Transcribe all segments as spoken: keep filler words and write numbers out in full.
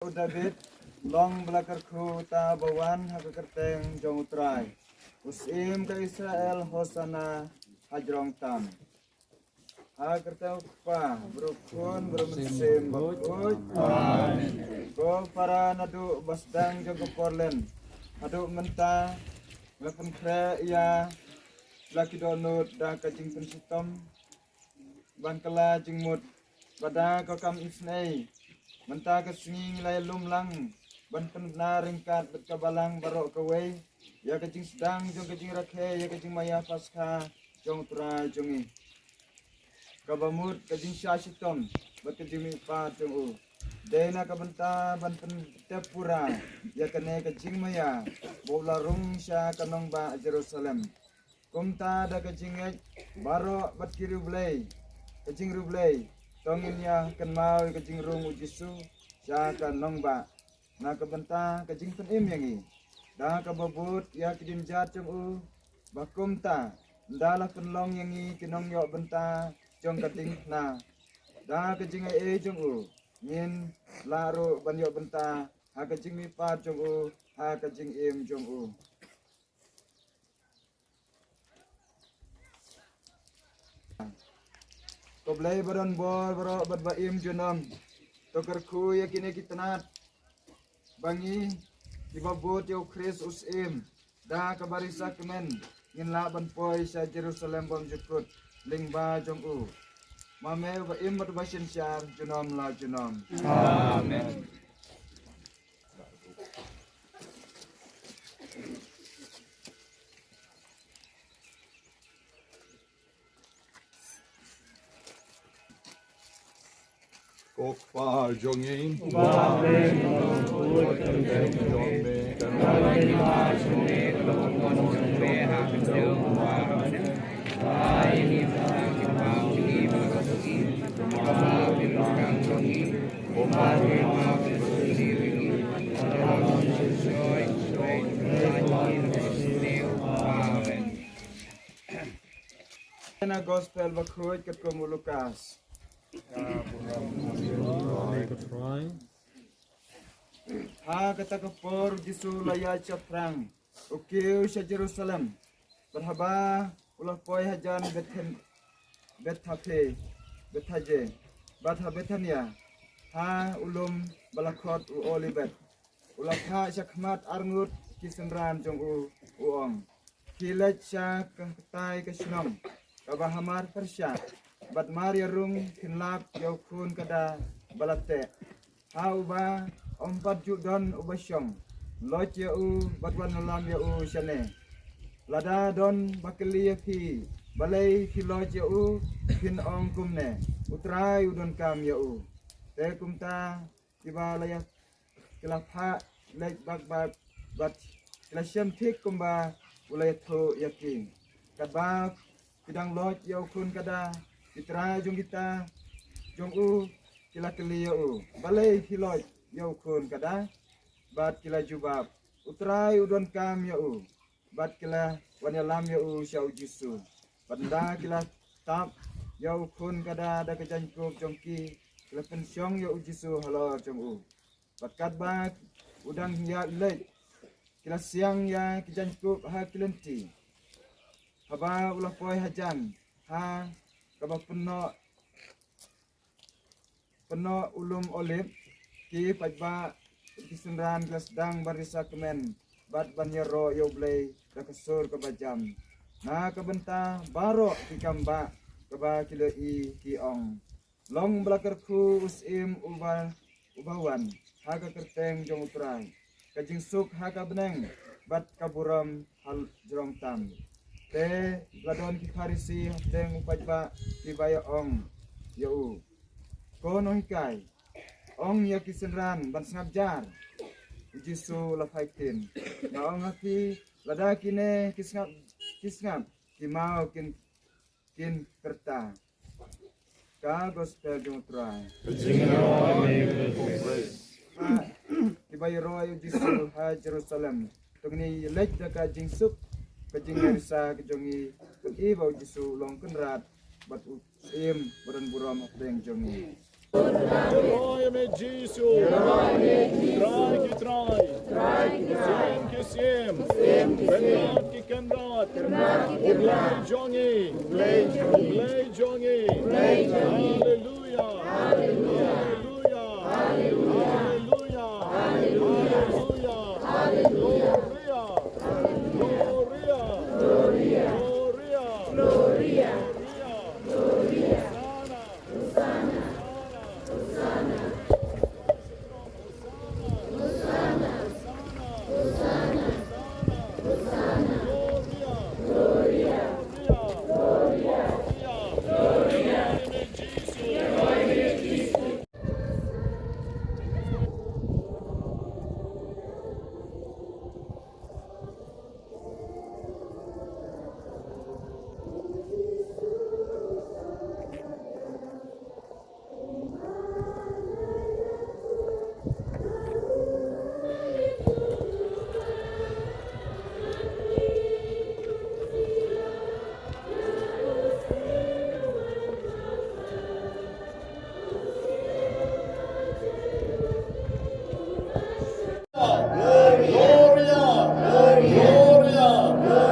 U David, long ba la kyrkhu uta ba wan ha ka kyrteng jong U Trai. U Syiem ka Israel, Hosana ha jrong tam. Ha ka kyrteng U Kpa, bad U Khun, bad U Mynsiem Bakhuid. Amen. Ko para, naduh ba sdang jong ka por len haduh mynta, nga pynkhreh ïa la ki dohnud da ka jingpynshitom ban kylla jingmut, bad da ka kam isynei mynta ka sngi ngi la ïalum lang ban pynbna ryngkat bad ka balang baroh kawei ïa ka jingsdang jong ka jingrakhe ïa ka jingmaïa Paskha jong U Trai jong ngi, kaba mut ka jingshah shitom bad ka jingmihpat jong u. Dei na ka bynta ban pyntep pura ïa kane ka jingmaïa ba u la rung sha ka nongbah Jerusalem. Kumta da ka jingngeit baroh bad ki riewblei, ka jingriewblei, to ngin ïa kynmaw ïa ka jingrung U Jisu sha ka nongbah na ka bynta ka jingpynim ïa ngi da kaba bud ïa ki jynjar jong u. Ba kumta, ynda la pynlong ïa ngi ki nongïoh bynta jong ka diengphna da ka jingaiei jong u, ngin lah ruh ban ïoh bynta ha ka jingmihpat jong u ha ka jingim jong u. Ko Blei ba don bor baroh bad ba im junom, to kyrkhu ïa kine ki tnat ba ngi kiba bud ïa U Khrist U Syiem da ka bari sakramen ngin lah ban poi sha Jerusalem bymjukut lyngba jong u. Ma me uba im bad uba synshar junom la junom. Amen. Ko Kpa jong ngi, na Gospel Bakhuid katkum u Lukas. Ha kata ka por U Jisu la ïaid shaphrang, u kiew sha Jerusalem. Bad haba u la poi hajan Bethan-, Bethphage, Bethphage, bad ha Bethania, ha u lum ba la khot u Olibet, u la phah sha khmat arngut ki synran jong u, u ong, Khie leit sha ka ktai ka shnong kaba hamar pyrshah, bad mar ïarung khie lap ïa u khun kada ba la teh, ha uba ym pat ju don uba shong. Leit ïa u bad wan ïalam ïa u shane. Lada don ba kylli ïa phi balei phi leit ïa u, phin ong kumne, U Trai u donkam ïa u. Te kumta kiba la ïa, ki la phah leit bak bak, bad ki la shem thik kumba u la ïathuh ïa ki. Katba ki dang leit ïa u khun kada, ki trai jong kita, jong u, ki la kylli ïa u, balei phi leit ïa u khun kada? Bad ki la jubab, U Trai u donkam ïa u. Bad ki la wan ïalam ïa u sha U Jisu. Bad ynda ki la tap ïa u khun kada da ka jaiñkup jong ki, ki la pynshong ïa U Jisu halor jong u. Bad katba u dang ïaid leit, ki la siang ïa ki jaiñkup ha ki lynti. Haba u la poi hajan ha kaba pynnoh, pynnoh u lum Olib, ki paidbah, ki synran ki la sdang ban ri sakramen bad ban ïaroh ïa U Blei da ka sur kaba jam. Na ka bynta baroh ki kam bah kaba ki la ïohi, ki ong, Long ba la kyrkhu u Syiem uba, uba wan ha ka kyrteng jong U Trai. Ka jingsuk ha ka bneng bad ka burom ha jrong tam. Te la don ki Pharisi hapdeng u paidbah kiba ïa ong ïa u, Ko Nonghikai, ong ïa ki synran ban sngap jar. U Jisu u la phai ktien, Nga ong ha phi, lada kine ki sngap, ki sngap, ki maw kin kin kyrta. Ka Gospel jong U Trai. Ka jingïaroh ïa me, ko Khrist. Kiba ïaroh ïa U Jisu ha Jerusalem. To ngin ïaleit da ka jingsuk, ka jingïarisa ka jong ngi, pyni ba U Jisu u long Kynrad bad u Syiem ba don burom hapdeng jong ngi. Ïaroh ïa me Jisu. U Blei jong ngi. U Blei jong ngi. Haleluya. Haleluya. Haleluya. Gloria. Gloria. Gloria. Gloria, Gloria.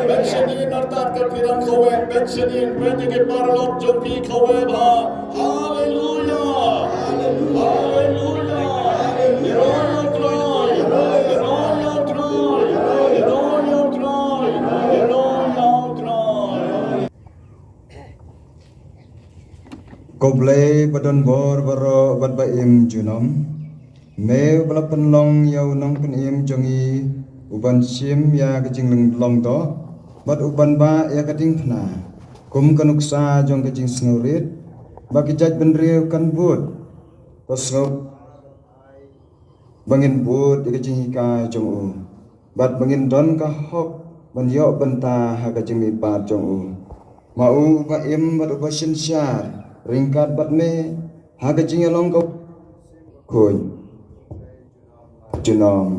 Pynshah ïa ki nongtat ka pyrthei kawei, pynshah ïa ki paralok jong phi kawei bha. Haleluya. Haleluya. Haleluya. Haleluya. Ko Blei ba don bor baroh bad ba im junom. Me uba la pynlong ïa u nongpynim jong ngi u ban shim ïa ka jinglong doh bad u ban bah ïa ka diengphna kum ka nuksa jong ka jingsngewrit, ba ki jaitbynriew kan bud. Ka sngew ba ngin bud ïa ka jinghikai jong u bad ba ngin don ka hok ban ïoh bynta ha ka jingmihpat jong u. Ma u uba im bad uba synshar ryngkat bad me ha ka jingïalong ka khuid junom.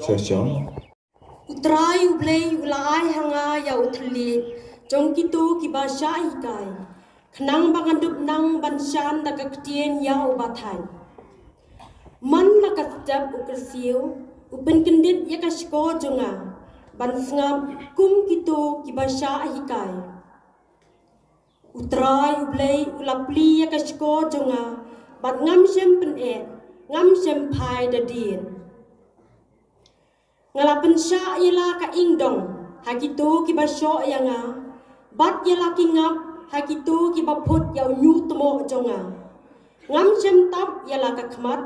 Session. U Trai U Blei u la ai ha nga ïa u thylliej jong kito kiba shah hikai, khnang ba ngan dup nang ban shan da ka ktien ïa uba thait. Man la ka step u kyrsiew u pynkyndit ïa ka shkor jong nga ban sngap kum kito kiba shah hikai. U Trai U Blei u la plie ïa ka shkor jong nga bad ngam shym pyneh, ngam shym phai da dien. Nga la pynshah ïa la ka ingdong ha kito kiba shoh ïa nga, bad ïa la ki ngap ha kito kiba phut ïa u ñiuhtmoh jong nga. Ngam shym tap ïa la ka khmat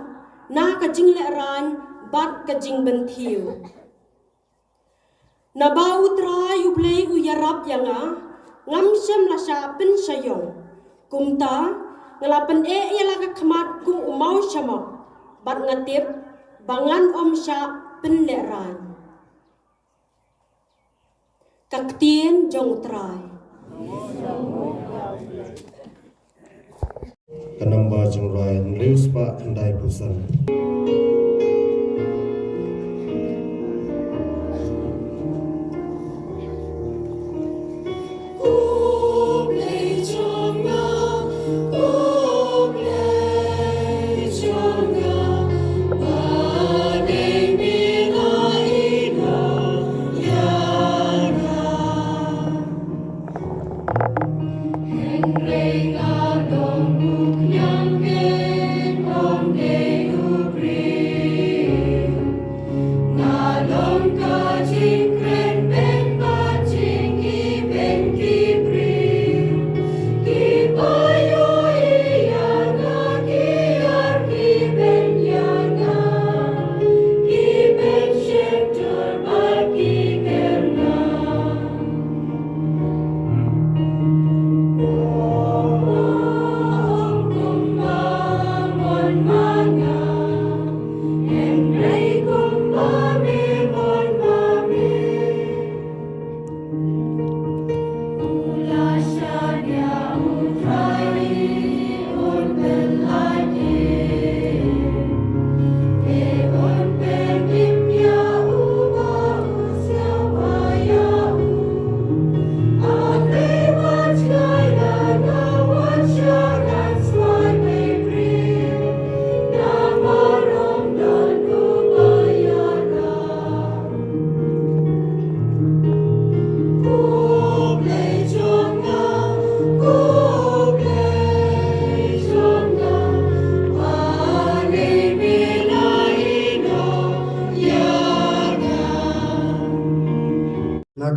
na ka jinglehrain bad ka jingbenthiew. Naba U Trai U Blei u ïarap ïa nga, ngam shym la shah pynshah ïong. Kumta nga la pyneh ïa la ka khmat kum u maw shamok, bad nga tip ba ngan ym shah pynlehrain. Ka ktien jong U Trai. Ka namba jong u Trai hynriew spah khyndai phew san.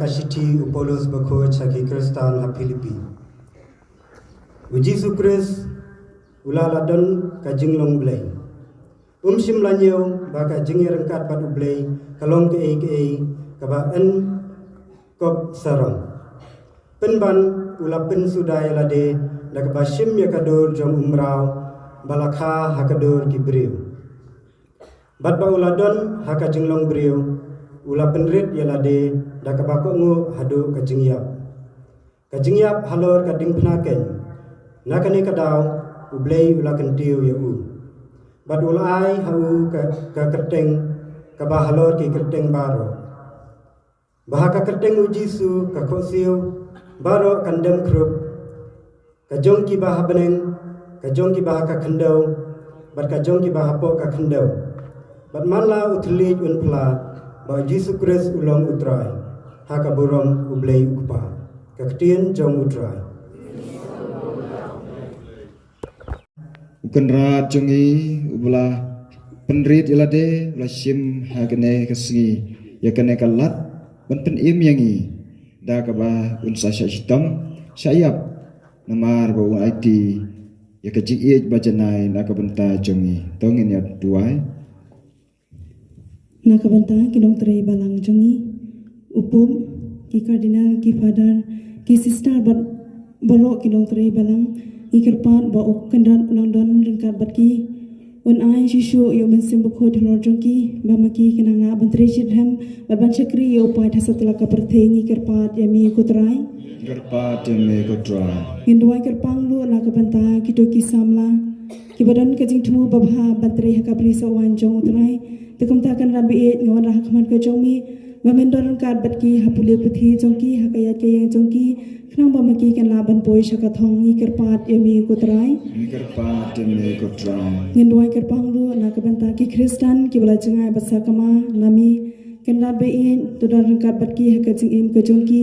Ka shithi u Paulus bakhuid sha ki Khristan ha Philippi. U Jisu Khrist u la la don ka jinglong Blei. Um shym la ñiew ba ka jingïaryngkat bad u Blei ka long kaei kaei kaba yn kop sarong. Pynban u la pynsuda ïa lade da kaba shim ïa ka dur jong u mraw ba la kha ha ka dur ki briew. Bad ba u la don ha ka jinglong briew, u la pynrit ïa lade da kaba kohnguh haduh ka jingïap. Ka jingïap halor ka diengphna keiñ. Na kane ka daw, u Blei u la kyntiew ïa u. Bad u la ai ha u ka, ka kyrteng, kaba halor ki kyrteng baroh. Ba ha ka kyrteng u Jisu ka khohsiew baroh kan dem khrup, ka jong kiba ha bneng, ka jong kiba ha ka khyndew, bad ka jong kiba hapoh ka khyndew. Bad man la u thylliej un phla ba u Jisu Khrist u long u Trai, ha ka burom u Blei u Kpa. Ka ktien jong u Trai. U Kynrad jong ngi uba la pynrit ïa lade, u la shim ha kane ka sngi ïa kane ka lad ban pynim ïa ngi da kaba un sa shah shitom, shah ïap, namar ba un aiti ïa ka jingïeit ba janai na ka bynta jong ngi. To ngin ïa duwai. Na ka bynta ki nongtrei balang jong ngi, u Pope, ki Cardinal, ki Father, ki Sister bad baroh ki nongtrei balang, ngi kyrpad ba u Kynrad un nang don ryngkat bad ki. Un ai shisha ïa u Mynsiem Bakhuid halor jong ki, ba ma ki kin nang lah ban trei shitrhem bad ban shakri ïa u paid ha satlak ka pyrthei. Ngi kyrpad ïa me ko Trai. Kyrpad ïa me ko Trai. Ngin duwai kyrpang ruh na ka bynta kito ki samla kiba don ka jingthmu babha ban trei ha ka bri sohwaiñ jong u Trai. Te kumta Kynrad baieit, nga wanrah ha khmat ka jong me ba men don ryngkat bad ki ha pule puthi jong ki, ha ka ïaid ka ïeng jong ki, khnang ba ma ki kan lah ban poi sha ka thong. Ngi kyrpad ïa me ko Trai. Ngi kyrpad ïa me ko Trai. Ngin duwai kyrpang ruh na ka bynta ki Khristan kiba la jngai bad sakma na me. Kynrad baieit, to don ryngkat bad ki ha ka jingim ka jong ki.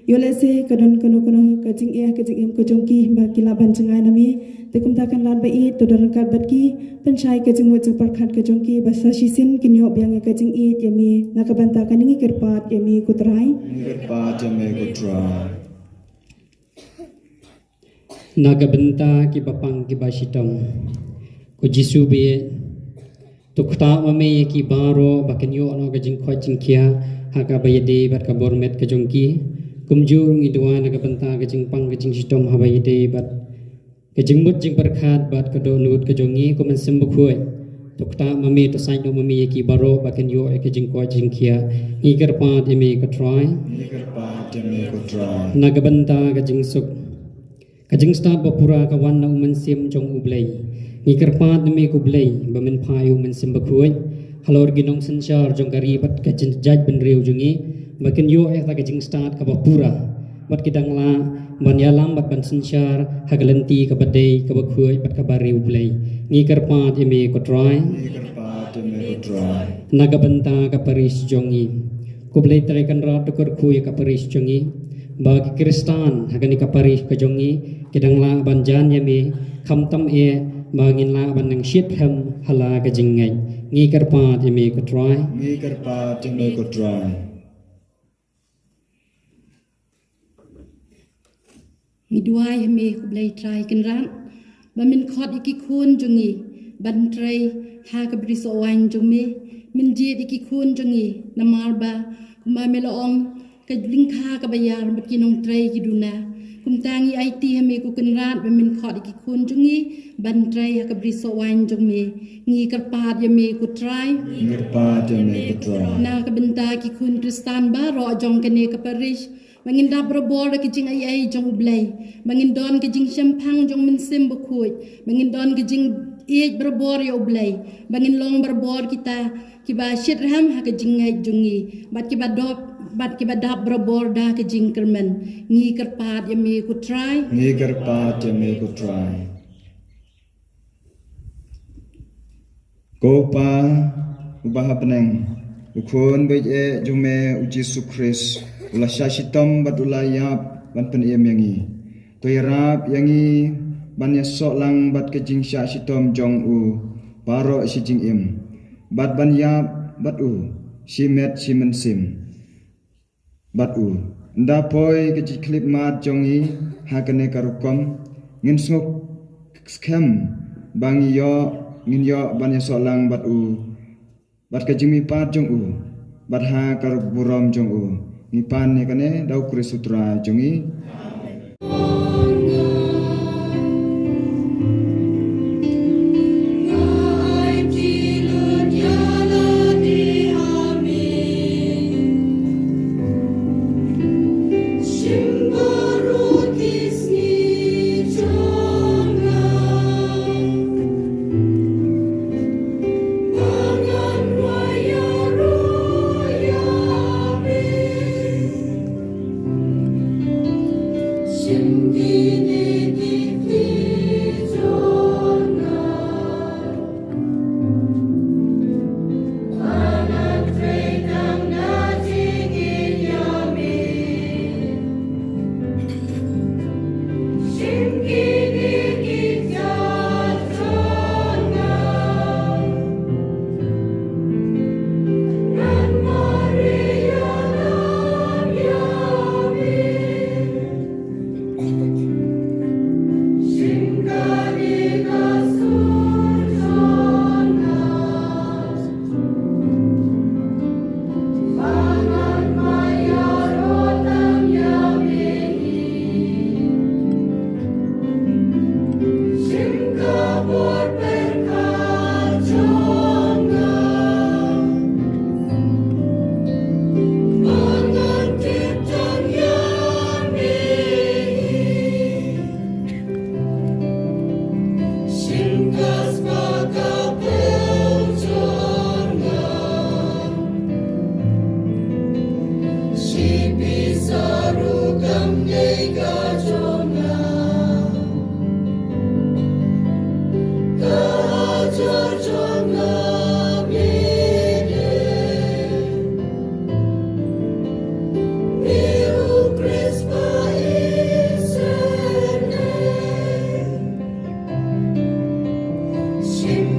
Ïoh lehse ka don kano kano ka jingeh ha ka jingim ka jong ki ba ki lah ban jngai na me. Te kumta Kynrad baieit, to don ryngkat bad ki, pynshai ka jingmut jingpyrkhat ka jong ki ba sa shisien kin ïoh biang ïa ka jingïeit ïa me. Na ka bynta kane ngi kyrpad ïa me ko Trai. Ngi kyrpad ïa me ko Trai. Na ka bynta kiba pang kiba shitom, ko Jisu baieit, to ktah ma me ïa ki baroh ba kin ïoh noh ka jingkoit jingkhiah ha kaba ïadei bad ka bor met ka jong ki. Kumjuh ruh ngi duwai na ka bynta ka jingpang ka jingshitom haba ïadei bad ka jingmut jingpyrkhat bad ka dohnud ka jong ngi, ko Mynsiem Bakhuid, to ktah ma me, to sait noh ma me ïa ki baroh ba kin ïoh ïa ka jingkoit jingkhiah. Ngi kyrpad ïa me ko Trai. Ngi kyrpad ïa me ko Trai. Na ka bynta ka jingsuk, ka jingstad ba pura ka wan na u Mynsiem jong u Blei, ngi kyrpad ïa me ko Blei ba men phah ïa u Mynsiem Bakhuid halor ki nongsynshar jong ka ri bad ka jait bynriew jong ngi, ba kin ïoh ïa ka jingstad kaba pura bad ki dang lah ban ïalam bad ban synshar ha ka lynti kaba dei, kaba khuid bad kaba riewblei. Ngi kyrpad ïa me ko Trai. Ngi kyrpad ïa me ko Trai. Na ka bynta ka parish jong ngi, ko Blei Trai Kynrad, to kyrkhu ïa ka parish jong ngi, ba ki Khristan ha kane ka parish ka jong ngi ki dang lah ban jan ïa me, khamtam eh ba ngin lah ban nang shitrhem ha la ka jingngeit. Ngi kyrpad ïa me ko Trai. Ngi kyrpad ïa me ko Trai. Ngi duwai ha me ko Blei Trai Kynrad, ba men khot ïa ki khun jong ngi ban trei ha ka bri sohwaiñ jong me. Men jied ïa ki khun jong ngi, namar ba kumba me la ong, ka lyngkha kaba ïar bad ki nongtrei ki duna. Kumta ngi aiti ha me ko Kynrad ba men khot ïa ki khun jong ngi ban trei ha ka bri sohwaiñ jong me. Ngi kyrpad ïa me ko Trai. Ngi kyrpad ïa me ko Trai. Na ka bynta ki khun Khristan baroh jong kane ka parish, ba ngin dap barabor da ka jingaiei jong u Blei, ba ngin don ka jingshemphang jong u Mynsiem Bakhuid, ba ngin don ka jingïeit barabor ïa u Blei, ba ngin long barabor kita kiba shitrhem ha ka jingngeit jong ngi, bad kiba dap, bad kiba dap barabor da ka jingkyrmen. Ngi kyrpad ïa me ko Trai. Ngi kyrpad ïa me ko Trai. Ko Pa uba ha bneng, u Khun baieit jong me u Jisu Khrist u la shah shitom bad u la ïap ban pynim ïa ngi. To ïarap ïa ngi ban ïasoh lang bad ka jingshah shitom jong u baroh shi jingim, bad ban ïap bad u shi met shi mynsiem. bad u. Ynda poi ka jingkhyllipmat jong ngi ha kane ka rukom, ngin sngewskhem ba ngi ïoh, ngin ïoh ban ïasoh lang bad u, bad ka jingmihpat jong u, bad ha ka burom jong u. Ngi pan ïa kane da U Khrist U Trai jong ngi.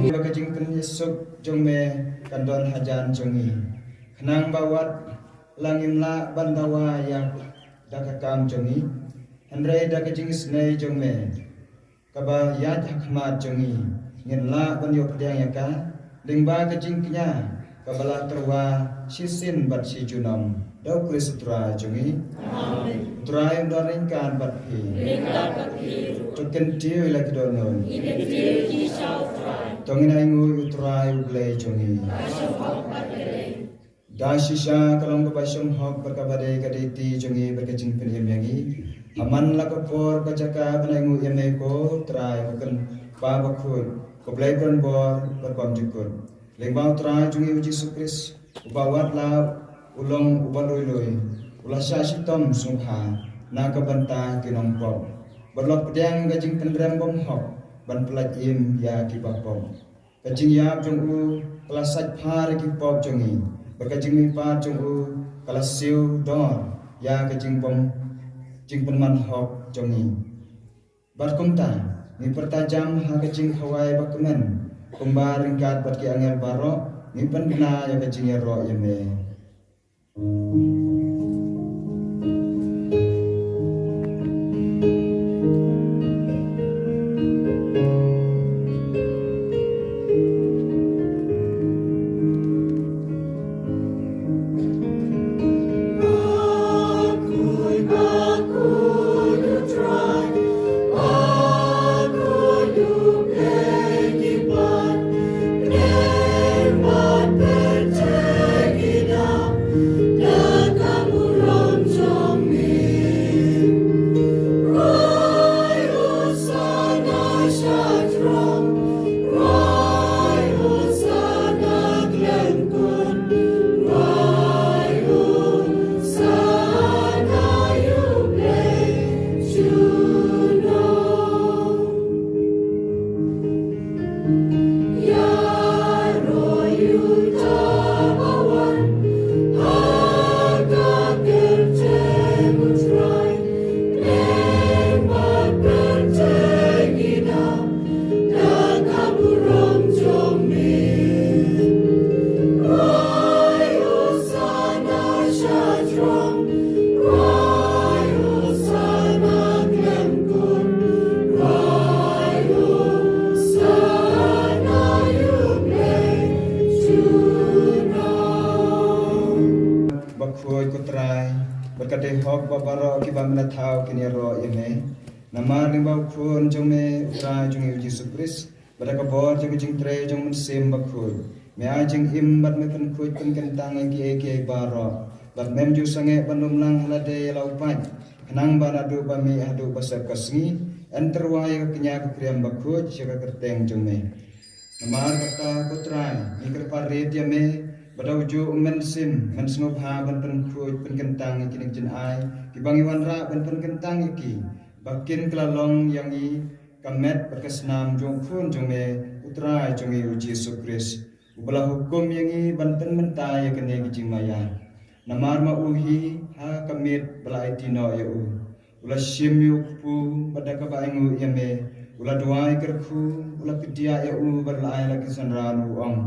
Ba ka jingpynsuk jong me kan don hajan jong ngi. Khnang ba wat la ngim lah ban dawa ïa da ka kam jong ngi, hynrei da ka jingisynei jong me kaba ïaid ha khmat jong ngi, ngin lah ban ïoh pdiang ïa ka, lyngba ka jingkñia kaba la tyrwa shisien bad shi junom. Da U Khrist U Trai jong ngi. Amen. U Trai un don ryngkat bad phi. Ryngkat bad phi ruh. To kyntiew ïa la ki dohnud. Ngin kyntiew ïa ki sha U Trai. To ngin ainguh ïa U Trai U Blei jong ngi. Ka shym hok bad ka dei. Da shisha ka long kaba shym hok bad kaba dei ka duty jong ngi bad ka jingpynim ïa ngi. Ha man la ka por ka jaka ban ainguh ïa me ko Trai, ko Kpa bakhuid, ko Blei baroh bor bad bymjukut. Lyngba U Trai jong ngi U Jisu Khrist, uba wat la u long uba lui lui, u la shah shitom sngewbha na ka bynta ki nongpop, bad la pdiang ka jingpynrem bymhok ban pyllait im ïa kiba pop. Ka jingïap jong u ka la sait phar ïa ki pop jong ngi, bad ka jingmihpat jong u ka la siew dor ïa ka jingbym, jingpynman hok jong ngi. Bad kumta, ngi pyrta jam ha ka jingkhawai ba kmen, kumba ryngkat bad ki angel baroh, ngi pynbna ïa ka jingïaroh ïa me. Bad ka dei hok ba baroh kiba me la thaw kin ïaroh ïa me. Namar lyngba u Khun jong me, u Trai jong ngi u Jisu Khrist, bad da ka bor jong ka jingtrei jong u Mynsiem Bakhuid, me ai jingim bad me pynkhuid pynkyntang ïa kiei kiei baroh. Bad mem ju sangeh ban lum lang ha lade ïa la u paid, khnang ba naduh ba mih haduh ba sep ka sngi, yn tyrwa ïa ka kñia ka kriam bakhuid sha ka kyrteng jong me. Namar kata ko Trai, ngi kyrpad rit ïa me, ba da ujuh u Mynsiem, men sngewbha ban pynkhuid pynkyntang ïa kine ki jingai kiba ngi wanrah ban pynkyntang ïa ki, ba kin kylla long ïa ngi ka met bad ka snam jong u Khun jong me, u Trai jong ngi u Jisu Khrist, uba la hukum ïa ngi ban pynmynta ïa kane ka jingmaïa. Namar ma u hi, ha ka miet ba la aiti noh ïa u, u la shim ïa u kpu bad da kaba ainguh ïa me, u la duwai kyrkhu, u la kdiah ïa u bad u la ai la ki synran, u ong: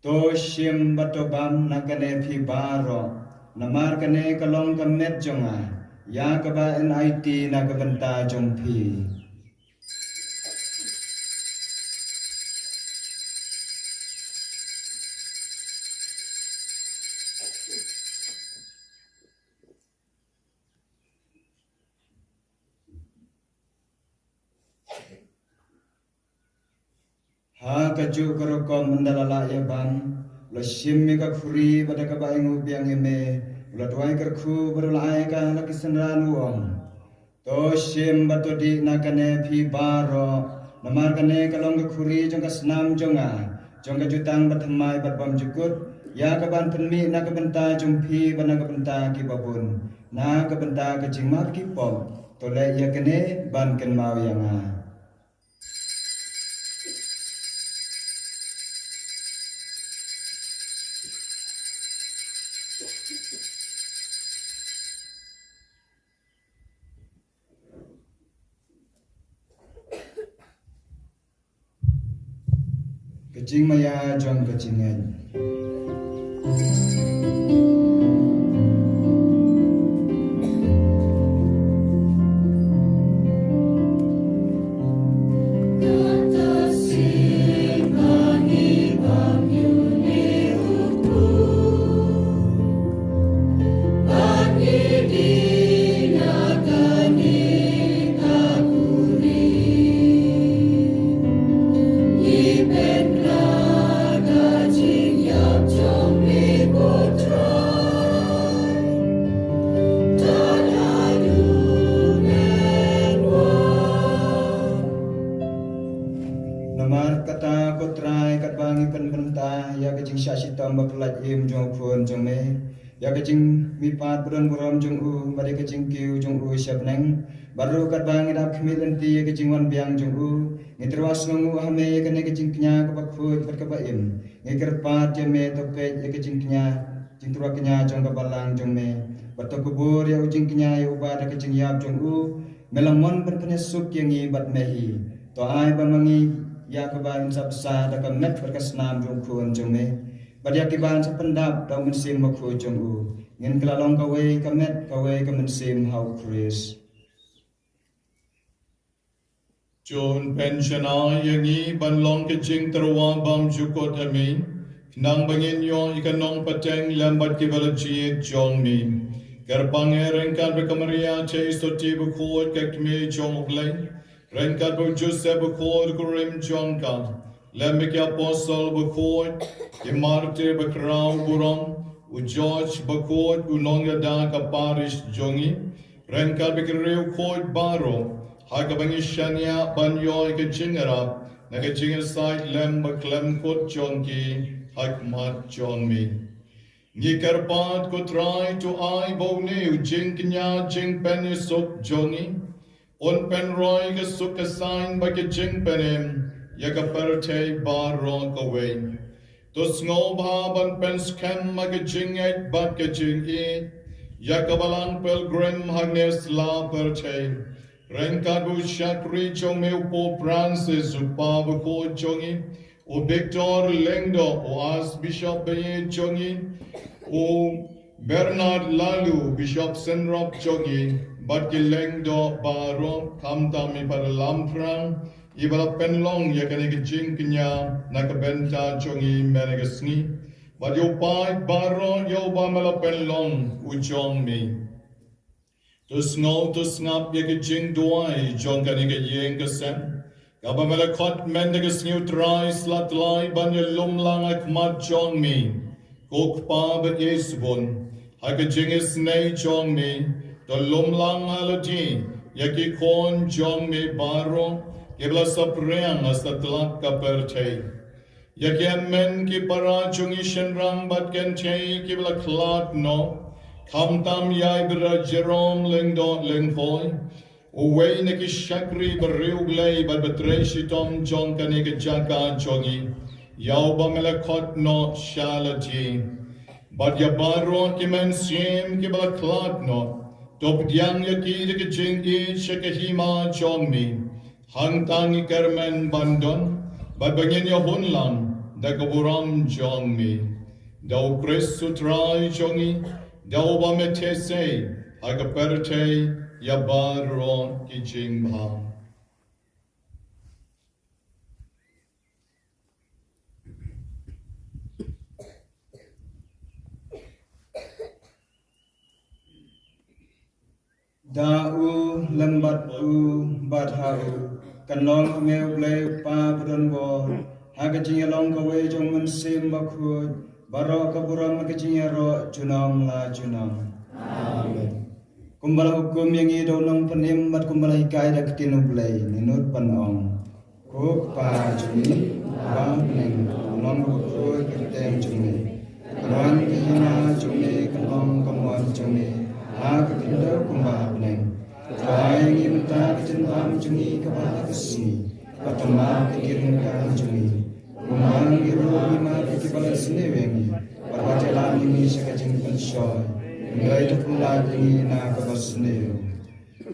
To shim bad to bam na kane phi baroh, namar kane ka long ka met jong nga, ïa kaba yn aiti na ka bynta jong phi. Ha kajuh ka rukom, ynda la lah ïa bam, u la shim ïa ka khuri bad da kaba ainguh biang ïa me, u la duwai kyrkhu bad u la ai ka la ki synran, u ong: To shim bad to dih na kane phi baroh, namar kane ka long ka khuri jong ka snam jong nga, jong ka jutang bathymmai bad bymjukut, ïa kaban pynmih na ka bynta jong phi bad na ka bynta kiba bun, na ka bynta ka jingmap ki pop. To leh ïa kane ban kynmaw ïa nga. Ka jingmaïa jong ka jingngeit. Namar kata ko Trai, katba ngi pynbynta ïa ka jingshah shitom baphyllaitluid jong u Khun jong me, ïa ka jingmihpat badonburom jong u, bad ïa ka jingkiew jong u sha bneng, bad ruh katba ngi da khmih lynti ïa ka jingwan biang jong u, ngi tyrwa sngewnguh ha me ïa kane ka jingkñia kaba khuid bad kaba im. Ngi kyrpad ïa me, to peit ïa ka jingkñia, jingtyrwa kñia jong ka balang jong me, bad to kubur ïa u jingkñia ïa uba da ka jingïap jong u me la mon ban pynïasuk ïa ngi bad me hi. To ai ba ma ngi, ïa kaba yn sa bsa da ka met bad ka snam jong u Khun jong me, bad ïa kiba yn sa pyndap da u Mynsiem Bakhuid jong u, ngin kylla long kawei ka met, kawei ka mynsiem ha u Khrist. To pynshai ïa ngi ban long ka jingtyrwa bymjukut ha me, khnang ba ngin ïoh ïa ka nongpateng lem bad kiba la jied jong me. Kyrpang eh ryngkat bad ka Maria Theisotti bakhuid, ka Kmie jong u Blei, ryngkat bad u Joseph bakhuid, u kurim jong ka, lem bad ki apostol bakhuid, ki martir bakhraw burom, u George bakhuid, u nongïada ka parish jong ngi, ryngkat bad ki riewkhuid baroh, ha kaba ngi shaniah ban ïoh ïa ka jingïarap na ka jingïasaid lem bad khlem kut jong ki ha khmat jong me. Ngi kyrpad ko Trai, to ai ba une u jingkñia jingpynïasuk jong ngi un pynroi ka suk ka saiñ bad ka jingpynim ïa ka pyrthei baroh kawei. To sngewbha ban pynskhem ha ka jingngeit bad ka jingïeit ïa ka Balang Pilgrim hangne sla pyrthei, ryngkat bad u shakri jong me u Pope Francis, u Papa bakhuid jong ngi, u Victor Lyngdoh, u Archbishop ba ïeit jong ngi, u Bernard Laloo, Bishop synrop jong ngi, bad ki lyngdoh baroh, khamtam i Father Lamphrang, iba la pynlong ïa kane ka jingkñia na ka bynta jong ngi mynne ka sngi. Bad ïa u paid baroh ïa uba me la pynlong u jong mi. To sngew to sngap ïa ka jingduwai jong kane ka ïing ka sem, kaba me la khot mynta ka sngi, U Trai, sla tlai ban ïalum lang ha khmat jong mi. Ko Kpa ba ïeit bun, ha ka jingisynei jong mi, to lum lang ha lade ïa ki khun jong mi baroh kiba la saphriang ha satlak ka pyrthei. Ïa ki hynmen ki para jong ngi shynrang bad kynthei kiba la khlad noh, khamtam ïa i Brother Jerome Lyngdoh Lyngkhoi, uwei na ki shakri bariewblei bad batrei shitom jong kane ka jaka jong ngi, ïa uba me la khot noh sha lade. Bad ïa baroh ki mynsiem kiba la khlad noh, to pdiang ïa ki da ka jingïeit sha ka hima jong mi. Hangta ngi kyrmen ban don bad ba ngin ïahun lang da ka burom jong mi. Da U Khrist U Trai jong ngi, da uba me theh sei ha ka pyrthei ïa baroh ki jingbha. Da u lem bad u bad ha u, kan long ha me U Blei U Kpa ba don bor, ha ka jingïalong kawei jong U Mynsiem Bakhuid, baroh ka burom ka jingïaroh junom la junom. Amen. Kumba la hukum ïa ngi da u Nongpynim bad kumba la hikai da ka ktien U Blei, ngi nud ban ong. Ko Kpa jong ngi, uba ha bneng, kan long ka kyrteng jong me. Kan wan ka hima jong me, kan long ka mon jong me ha ka khyndew kumba ha bneng. To ai ïa ngi mynta ka jingbam jong ngi kaba ha ka sngi, bad to map ïa ki ryngkang jong ngi, kumba ngi ruh ngi map ïa kiba la sniew ïa ngi, bad wat ïalam ïa ngi sha ka jingpynshoi, hynrei to pynlait ïa ngi na kaba sniew.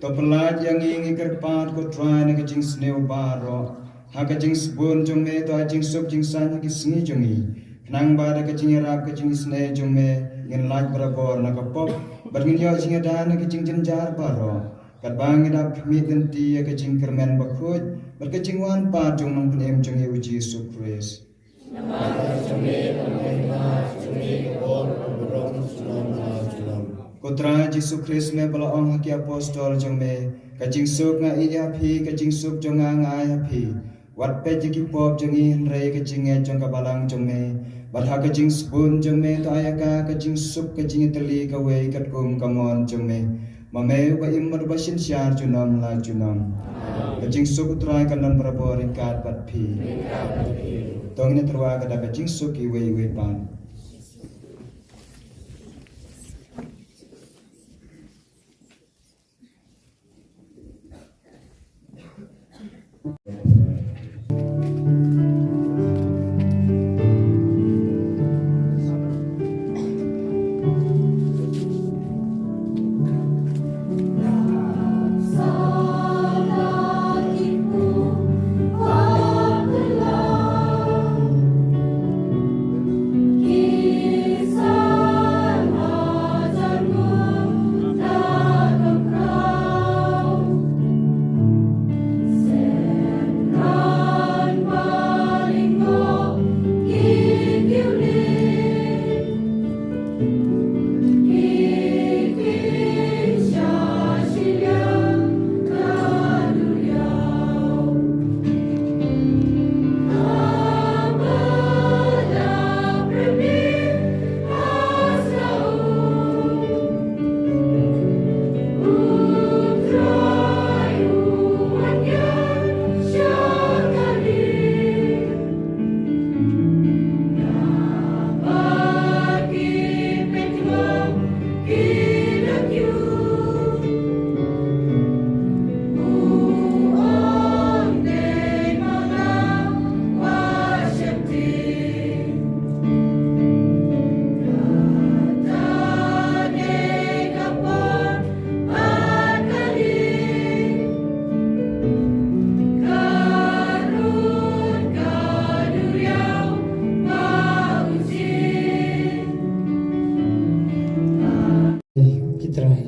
To pynlait ïa ngi, ngi kyrpad, ko Trai, na ka jingsniew baroh. Ha ka jingsbun jong me to ai jingsuk jingsaiñ ha ki sngi jong ngi, khnang ba da ka jingïarap ka jingisynei jong me ngin lait barabor na ka pop, bad ngin ïoh jingïada na ki jingjynjar baroh, katba ngi dap khmih lynti ïa ka jingkyrmen bakhuid bad ka jingwan pat jong U Nongpynim jong ngi U Jisu Khrist. Namar ka jong me ka long ka hima, ka jong me ka bor, ka burom junom la junom. Ko Trai Jisu Khrist, me ba la ong ha ki apostol jong me, ka jingsuk nga ïeh ïa phi, ka jingsuk jong nga nga ai ha phi. Wat peit ïa ki pop jong ngi, hynrei ka jingngeit jong ka balang jong me. Bad ha ka jingsbun jong me to ai ïa ka ka jingsuk, ka jingïatylli kawei katkum ka mon jong me. Ma me uba im bad uba synshar junom la junom. Ka jingsuk U Trai kan don barabor ryngkat bad phi. To ngin ïatyrwa ka da ka jingsuk iwei ïa iwei pat. Ki Trai,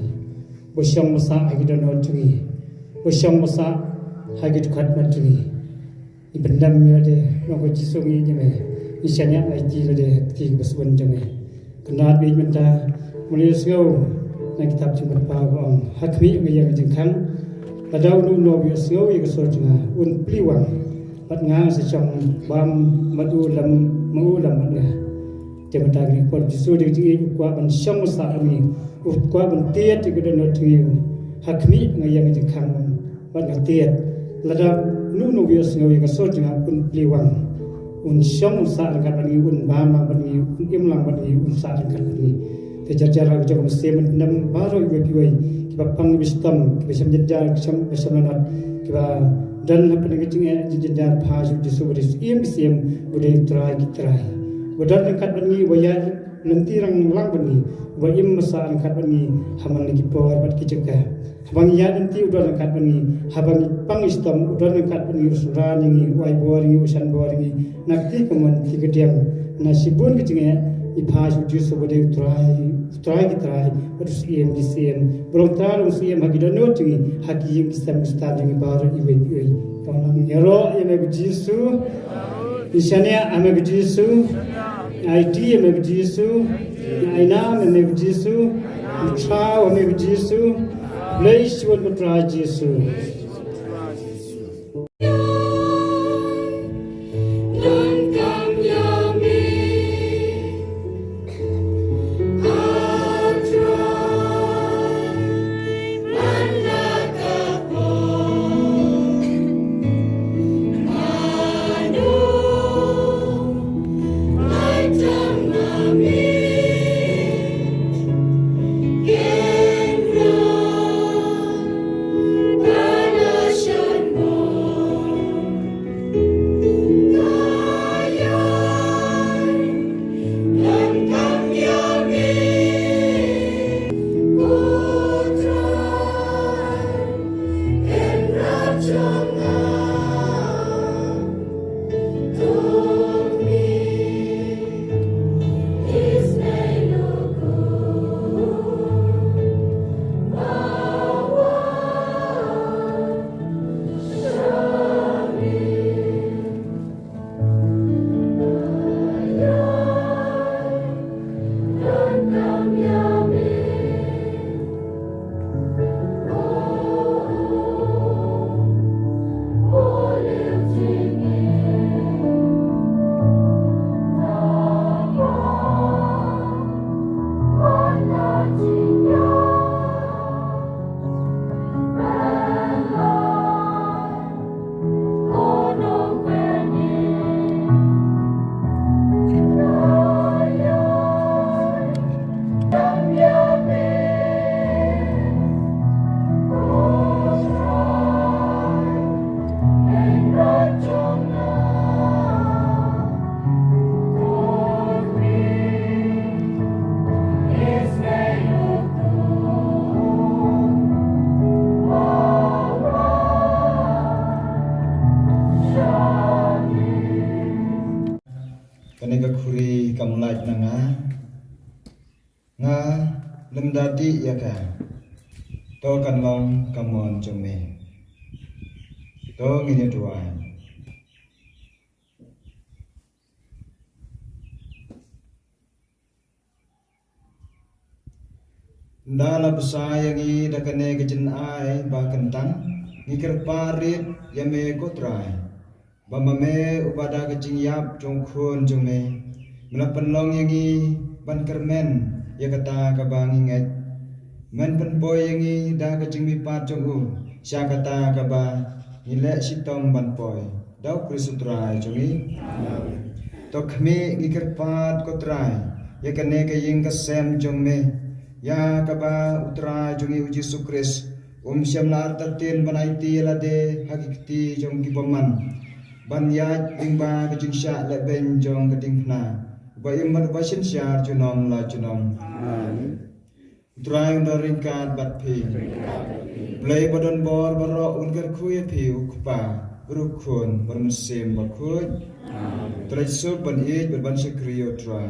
ba shong ba sah ha ki dohnud jong ngi, ba shong ba sah ha ki dkhot mat jong ngi. Ngi pyndem ïa lade, nong ko Jisu ngi ïa me. Ngi shaniah aiti lade ha kti kaba sbun jong me. Kynrad bad mynta, mano ïohsngew na kitab jingpynpaw ba ong, ha khmih nga ïeng jingkhang. Lada uno uno ba ïohsngew ïa ka sur jong nga, un plie wang. Bad nga sa shong bam bad u lem, ma u lem bad nga. Te mynta kane ka por Jisu dei ka jingïeit u kwah ban shong u sah bad ngi, u kwah ban tied ïa ka dohnud jong ngi. Ha khmih nga ïeng jingkhang bad nga tied. Lada uno uno ba ïohsngew ïa ka sur jong nga un plie wang. Un shong un sah ryngkat bad ngi, un bam lang bad ngi, un im lang bad ngi, un sah ryngkat bad ngi. Te jar jar ha ka jong ka mynsiem, ban pyndem baroh iwei pa iwei kiba pang, kiba shitom, kiba shem jynjar, kiba shem, kiba shem lanot, kiba don hapdeng ka jingeh jingjar, phah sha u Jisu ba dei u Syiem ki syiem, u dei u Trai ki trai. Uba don ryngkat bad ngi, uba ïaid lynti lang bad ngi, uba im masa ryngkat bad ngi ha man la ki por bad ki jaka. Haba ngi ïaid lynti u don ryngkat bad ngi, haba ngi pang ngi shitom u don ryngkat bad ngi, u synran ïa ngi, u ai bor ïa ngi, u shan bor ïa ngi. Na kti kamon kti kadiang, na shibun ka jingeh, ngi phah sha u Jisu ba dei u Trai, u Trai ki trai, bad u Syiem ki syiem. Ba long Trai long Syiem ha ki dohnud jong ngi, ha ki ïing ki sem ki stad jong ngi baroh iwei pa iwei. Tang nang ïaroh ïa me ko Jisu. Ngi shaniah ha me ko Jisu. Ngi aiti ïa me ko Jisu. Ngi ainam ïa me ko Jisu. Ngi thaw ha me ko Jisu. Khublei shibun ko Trai Jisu. Kane ka khuri kam lait na nga, nga lymda dih ïa ka. To kan long ka mon jong me. To ngin ïa duwai. Ynda la bsa ïa ngi da kane ka jingai ba kyntang, ngi kyrpad rit ïa me ko Trai, ba ma me uba da ka jingïap jong u Khun jong me, me la pynlong ïa ngi ban kyrmen ïa kata kaba ngi ngeit. Men pynpoi ïa ngi da ka jingmihpat jong u sha kata kaba ngi leh shitom ban poi. Da u Khrist u Trai jong ngi. Amen. To khmih, ngi kyrpad ko Trai ïa kane ka ïing ka sem jong me, ïa kaba u Trai jong ngi u Jisu Khrist um shym la artatien ban aiti ïa lade ha ki kti jong ki bymman, ban ïaid lyngba ka jingshah lehbeiñ jong ka diengphna, uba im bad uba synshar junom la junom. Amen. U Trai un don ryngkat bad phi. Blei ba don bor baroh un kyrkhu ïa phi, u Kpa, u Khun bad u Mynsiem Bakhuid. Amen. Trai suk ban ïeit bad ban shakri ïa u Trai.